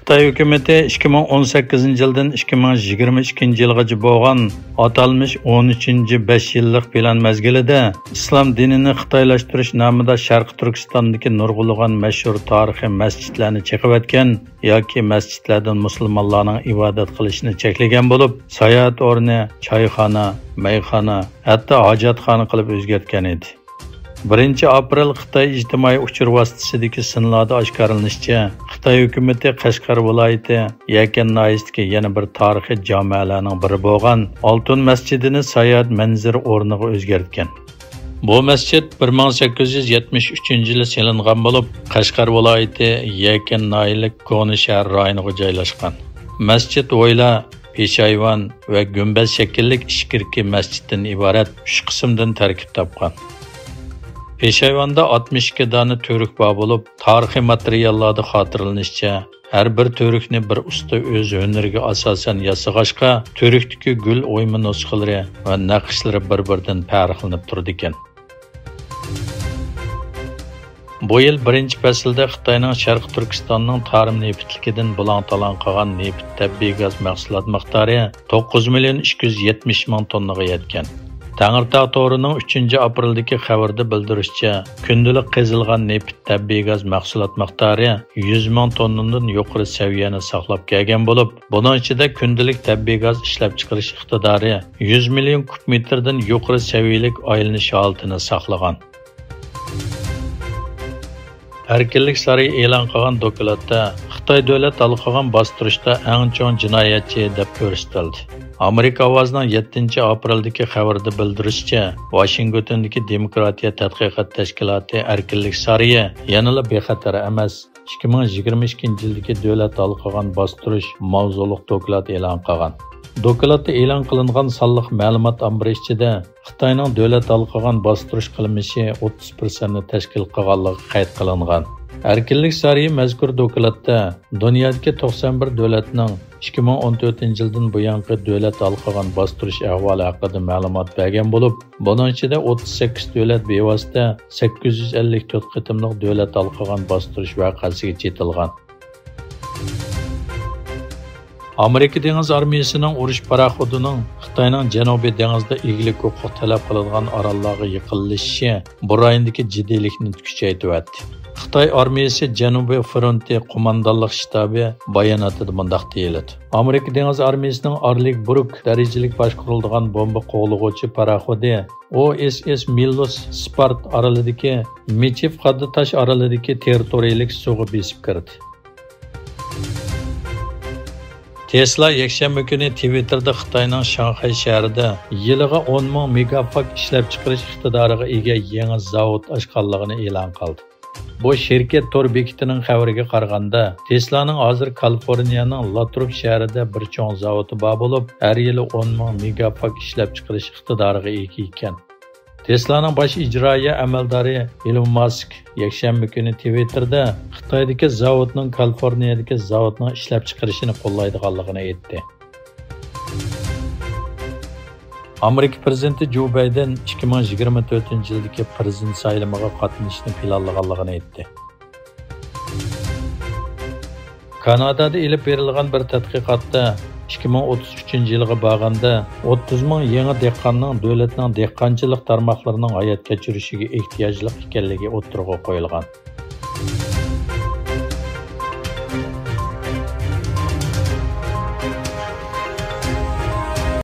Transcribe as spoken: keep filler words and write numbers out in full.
خىتاي ھۆكۈمىتى ئىككى مىڭ ئون سەككىزىنچى يىلدىن ئىككى مىڭ يىگىرمە ئىككىنچى يىلغىچە بولغان ئاتالمىش ئون ئۈچىنچى بەش يىللىق پىلان مەزگىلىدە ئىسلام دىنىنى خىتايلاشتۇرۇش نامىدا شەرقىي تۈركىستاندىكى نۇرغۇنلىغان مەشھۇر تارىخىي مەسچىتلەرنى چېقىۋەتكەن ياكى مەسچىتلەردىن مۇسۇلمانلارنىڭ ئىبادەت قىلىشىنى چەكلىگەن بولۇپ، ساياھەت ئورنى، چايخانا، مەيخانا، ھەتتا ھاجەتخانا قىلىپ ئۆزگەرتكەن ئىدى. بىرىنچى ئاپرېل خىتاي ئىجتىمائىي ئۇچۇر ۋاسىتىسىدىكى سىنلاردا ئاشكارىلىنىشىچە، خىتاي ھۆكۈمىتى قەشقەر ۋىلايىتى يەكەن ناھىيەسىدىكى يەنە بىر تارىخىي جامەلەرنىڭ بىرى بولغان ئالتۇن مەسچىتىنى ساياھەت مەنزىرە ئورنىغا ئۆزگەرتكەن. بۇ مەسچىت بىر مىڭ سەككىز يۈز يەتمىش ئۈچىنچى يىلى سېلىنغان بولۇپ، قەشقەر ۋىلايىتى يەكەن ناھىيەلىك كونا شەھەر رايونىغا جايلاشقان. مەسچىت ھويلا، پېشايۋان ۋە گۈمبەز شەكىللىك ئىچكىرىكى مەسچىتتىن ئىبارەت ئۈچ قىسىمدىن تەركىب تاپقان. پېشايۋاندا ئاتمىش ئىككى دانە تۈۋرۈك بار بولۇپ، تارىخىي ماتېرىياللاردا خاتىرىلىنىشىچە، ھەر بىر تۈۋرۈكنى بىر ئۇستا ئۆز ھۈنىرىگە ئاساسەن ياسىغاچقا، تۈۋرۈكتىكى گۈل ئويما نۇسخىلىرى ۋە نەقىشلىرى بىر-بىرىدىن پەرقلىنىپ تۇرىدىكەن. بۇ يىل بىرىنچى پەسىلدە خىتاينىڭ شەرقىي تۈركىستاننىڭ تارىم نېفىتلىكىدىن بۇلاڭ-تالاڭ قىلغان نېفىت، تەبىئىي گاز مەھسۇلات مىقدارى توققۇز مىليون ئىككى يۈز يەتمىش مىڭ توننىغا يەتكەن. تەڭرىتاغ تورىنىڭ ئۈچىنچى ئاپرېلدىكى خەۋىرىدە بىلدۈرۈشىچە، كۈندىلىك قېزىلغان نېفىت، تەبىئىي گاز مەھسۇلات مىقدارى يۈز مىڭ توننىدىن يۇقىرى سەۋىيەنى ساقلاپ كەلگەن بولۇپ، بۇنىڭ ئىچىدە كۈندىلىك تەبىئىي گاز ئىشلەپچىقىرىش ئىقتىدارى يۈز مىليون كۇب مېتىردىن يۇقىرى سەۋىيەلىك ئايلىنىش ھالىتىنى ساقلىغان. ئەركىنلىك سارىيى ئېلان قىلغان دوكلاتتا خىتاي دۆلەت ھالقىغان باستۇرۇشتا ئەڭ چوڭ جىنايەتچى دەپ كۆرسىتىلدى. ئامېرىكا ئاۋازىنىڭ يەتتىنچى ئاپرېلدىكى خەۋىرىدە بىلدۈرۈشىچە، ۋاشىنگتوندىكى دېموكراتىيە تەتقىقات تەشكىلاتى ئەركىنلىك سارىيى يەنىلا بىخەتەر ئەمەس، ئىككى مىڭ يىگىرمە ئىككىنچى يىلدىكى دۆلەت ھالقىغان باستۇرۇش ماۋزۇلۇق دوكلات ئېلان قىلغان. دوكلاتتا ئېلان قىلىنغان سانلىق مەلۇمات ئامبىرى ئىچىدە خىتاينىڭ دۆلەت ھالقىغان باستۇرۇش قىلمىشى ئوتتۇز پىرسەنتنى تەشكىل قىلغانلىقى قەيت قىلىنغان. ئەركىنلىك سارىيى مەزكۇر دوكلاتتا دۇنيادىكى توقسان بىر دۆلەتنىڭ ئىككى مىڭ ئون تۆتىنچى يىلدىن بۇيانقى دۆلەت ھالقىغان باستۇرۇش ئەھۋالى ھەققىدە مەلۇمات بەرگەن بولۇپ، بۇنىڭ ئىچىدە ئوتتۇز سەككىز دۆلەت بىۋاسىتە سەككىز يۈز ئەللىك تۆت قېتىملىق دۆلەت ھالقىغان باستۇرۇش ۋەقەسىگە چېتىلغان. ئامېرىكا دېڭىز ئارمىيىسىنىڭ ئۇرۇش پاراخوتىنىڭ خىتاينىڭ جەنۇبىي دېڭىزدا ئىگىلىك ھوقۇق تەلەپ قىلىدىغان ئاراللارغا يېقىنلىشىشى بۇ رايوندىكى جىددىيلىكنى كۈچەيتىۋەتتى. خىتاي ئارمىيىسى جەنۇبىي فرونتى قوماندانلىق شتابى باياناتىدا مۇنداق دېيىلىدۇ: ئامېرىكا دېڭىز ئارمىيىسىنىڭ ئارلېگ بروك دەرىجىلىك باشقۇرۇلىدىغان بومبا قوغلىغۇچى پاراخوتى ئۇ ئېس ئېس مىللۇس سپارت ئارىلىدىكى مىچىف قاددى تاش ئارىلىدىكى تېررىتورىيىلىك سۇغا بېسىپ كىردى. تېسلا يەكشەنبە كۈنى تىۋىتتېردا خىتاينىڭ شاڭخەي شەھىرىدە يىلىغا ئون مىڭ مېگاپاك ئىشلەپچىقىرىش ئىقتىدارىغا ئىگە يېڭى زاۋۇت ئاچقانلىقىنى ئېلان قىلدى. بۇ شىركەت تور بېكىتىنىڭ خەۋىرىگە قارىغاندا، تېسلانىڭ ھازىر كالىفورنىيەنىڭ لاتروپ شەھىرىدە بىر چوڭ زاۋۇتى بار بولۇپ، ھەر يىلى ئون مىڭ مېگاپاك ئىشلەپچىقىرىش ئىقتىدارىغا ئىگە ئىكەن. تېسلانىڭ باش ئىجرائىيە ئەمەلدارى ئېلون ماسك يەكشەنبە كۈنى تىۋىتتېردا خىتايدىكى زاۋۇتنىڭ كالىفورنىيەدىكى زاۋۇتنىڭ ئىشلەپچىقىرىشىنى قوللايدىغانلىقىنى ئېيتتى. ئامېرىكا پىرېزىدېنتى جو بايدېن ئىككى مىڭ يىگىرمە تۆتىنچى يىلدىكى پىرېزىدېنت سايلىمىغا قاتنىشىشنى پىلانلىغانلىقىنى ئېيتتى. كانادادا ئېلىپ بېرىلغان بىر تەتقىقاتتا ئىككى مىڭ ئوتتۇز ئۈچىنچى يىلغا بارغاندا ئوتتۇز مىڭ يېڭى دېھقاننىڭ دۆلەتنىڭ دېھقانچىلىق تارماقلىرىنىڭ ھايات كەچۈرۈشىگە ئېھتىياجلىق ئىكەنلىكى ئوتتۇرىغا قويۇلغان.